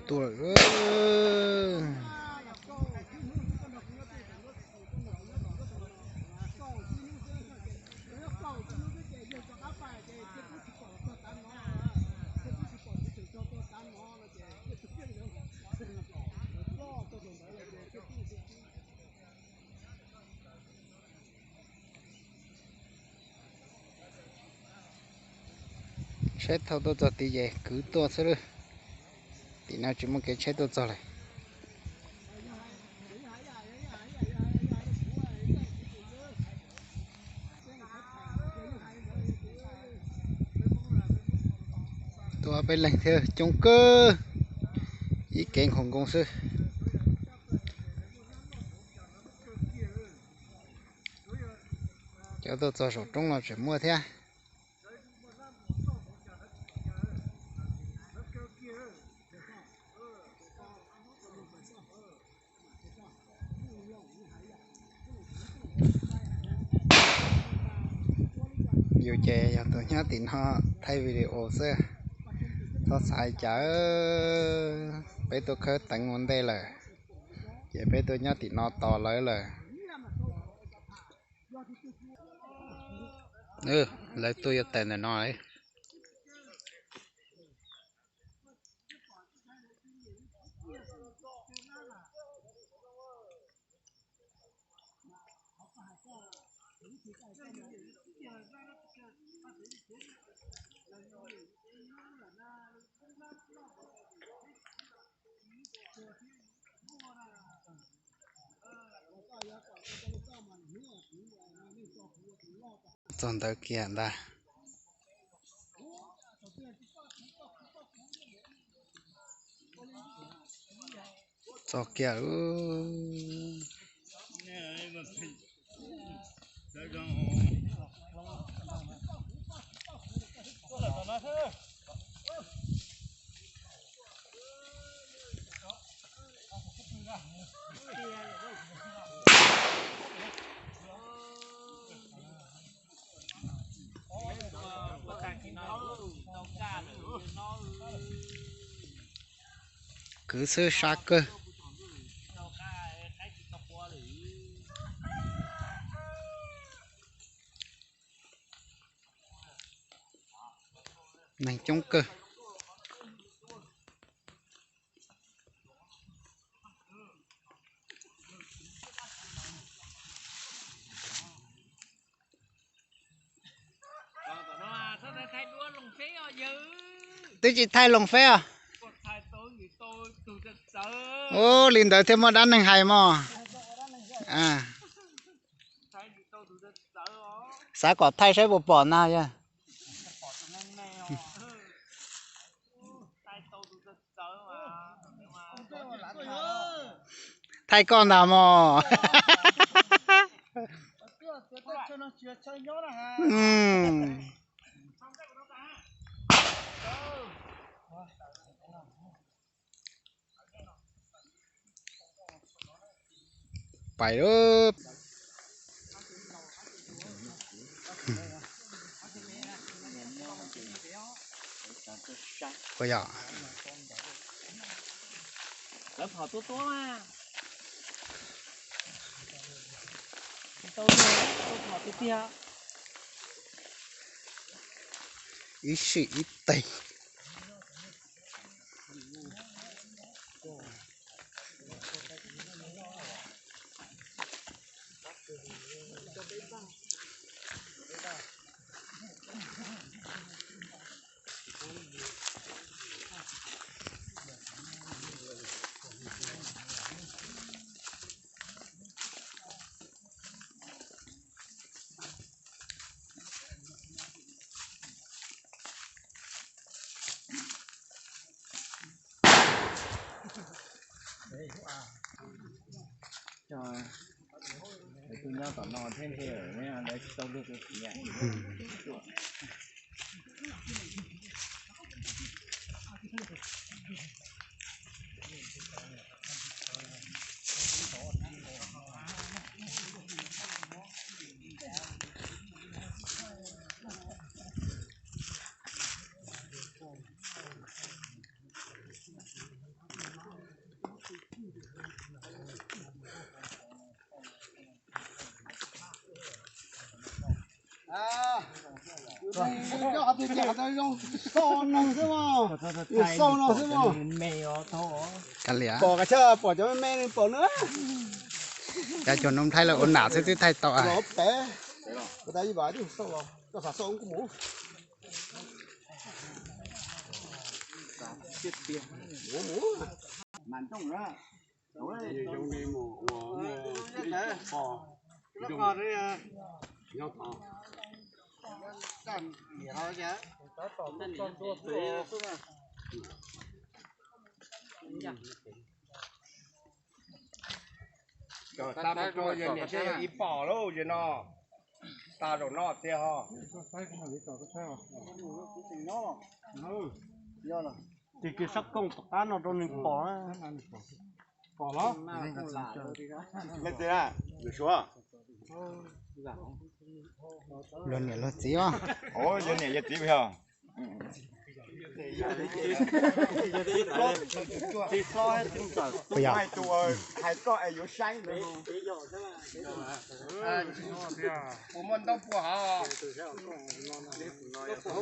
tuaj lawm. Tsheb thauj tuaj txog tid ces kwv tuaj xwb lawm. Tim no tsis muaj kev tsheb tuaj txog lawm. Tuaj peb leeg thiab coob kawg, ib kev nkaus nkoos xwb. Cov tuaj txog saum roob los tseem muaj thiab. Yus ces yog tus nyob tim no thaij video xwb, txhob xav cas. Peb tuaj khawb teev ua ntej lawm, ces peb tuaj nyob tim no tos lawv lawm. Lawv tuaj yuav tawm ntawm no. Txog ntawd kiag ntag. Txog kiag. Kwv xwb sab kawg. Neeg coob kawg. Twb tsis thaij loos feb os. Ub, li ntawd thiaj muaj dab neeg hais mog. Xav kom thaij saib puas pom na yog. Thaij koj ntag mog. Pais lawm. Ua yog lawv phom tuab tuab mas. Tsis tau luag, tau phom tiag tiag. Ib sim ib teg. Lawv tuaj nyob tom no thiab ntshe lawv tsis tau luag tus txiv. Cov qhov twg ces qhov ntawd zoo, xauj neeg xwb mog, xauj no xwb mog. Kav liam, pom kav chawj pom cov me me pom na. Cov cua noob Nplhaib lawv ua nam xwb twb thaij tau. Los pem, kuv tas ib vas twb xauj los koj xav xauj kuj mus. Mus mus. Cov tag mus rau yawg niam thiab yawg txiv pom lauj, yawg no tag zaum no tiag ho. Tig kiag sab kooj tom qab no rau nws pom. Pom los? Leej twg na? Yawm Suav. Luag niam luag txiv os. Yog niam yog txiv yog. Puas yog? Hais tus hais koj es yuav saib. Puas muaj ntaub pua hov?